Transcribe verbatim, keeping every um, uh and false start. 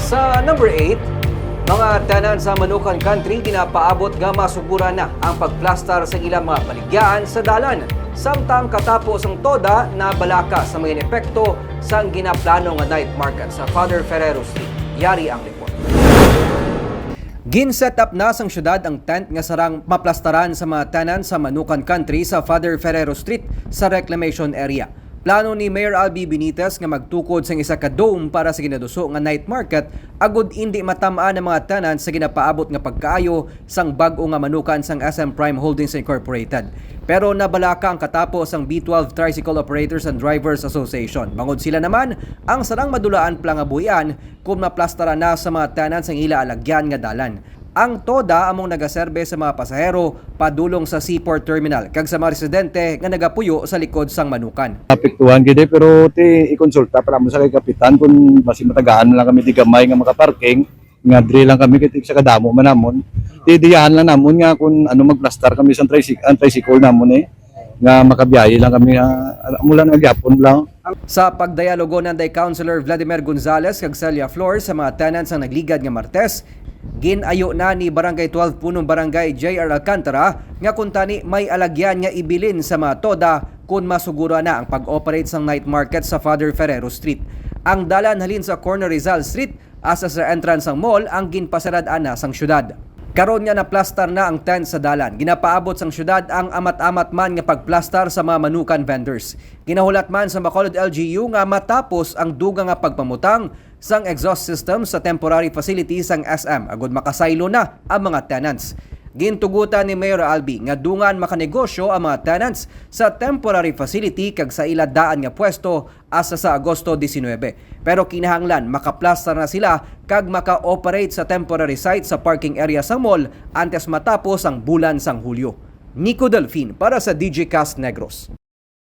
Sa number eight, mga tenant sa Manukan Country ginapaabot nga masuguran na ang pagplastar sa ilang mga baligyaan sa dalan, samtang katapo sang TODA nabalaka sa mga epekto sang ginaplano nga night market sa Father Ferrero Street. Yari ang report. Gin-set up na sang syudad ang tent nga sarang maplastaran sa mga tenant sa Manukan Country sa Father Ferrero Street sa reclamation area. Plano ni Mayor Albi Benitez nga magtukod sang isa ka dome para sa ginaduso nga night market, agud indi matam-an ang mga tenants sa ginapaabot nga pagkaayo sang bag-o nga manukan sang S M Prime Holdings Incorporated. Pero nabalaka ang katapo sang B twelve Tricycle Operators and Drivers Association, bangod sila naman ang sarang madulaan pa nga buhian kon maplastaran na sa mga tenants ang ila alagyan nga dalan. Ang TODA among nagaserbe sa mga pasahero padulong sa seaport terminal kag sa mga residente nga nagapuyo sa likod sang Manukan. Apektuhan gid, eh, pero ti ikonsulta pa namon sa kay kapitan kung basi matagaan lang kami di gamay nga makaparking, nga diri lang kami kay sa kadamo man namon. Ti diyahan lang namon nga kung ano magplastar kami sa tricycle, ang tricycle namon, eh, nga makabiyahe lang kami, ah, amo lang nga gyapon lang. Sa pagdayalogo nanday Councilor Vladimir Gonzales kag Celia Flores sa mga tenants ang nagligad nga Martes, gin-ayo na ni Barangay twelve Punong Barangay J R Alcantara nga kuntani may alagyan nga ibilin sa mga TODA kon masugura na ang pag-operate sang night market sa Father Ferrero Street. Ang dalan halin sa corner Rizal Street hasta sa entrance sang mall ang ginpasarad-an na sang syudad. Karon nga naplastar na ang tent sa dalan, ginapaabot sang syudad ang amat-amat man nga pagplastar sa mga Manukan vendors. Ginahulat man sa Bacolod L G U nga matapos ang dugang nga pagpamutang sang exhaust system sa temporary facility sang S M agud makasaylo na ang mga tenants. Gintugutan ni Mayor Albi nga dungan makanegosyo ang mga tenants sa temporary facility kag sa ila daan nga pwesto hasta sa Agosto diecinuebe. Pero kinahanglan makaplastar na sila kag maka-operate sa temporary site sa parking area sang mall antes matapos ang bulan sang Hulyo. Nico Delfin para sa D J Cast Negros.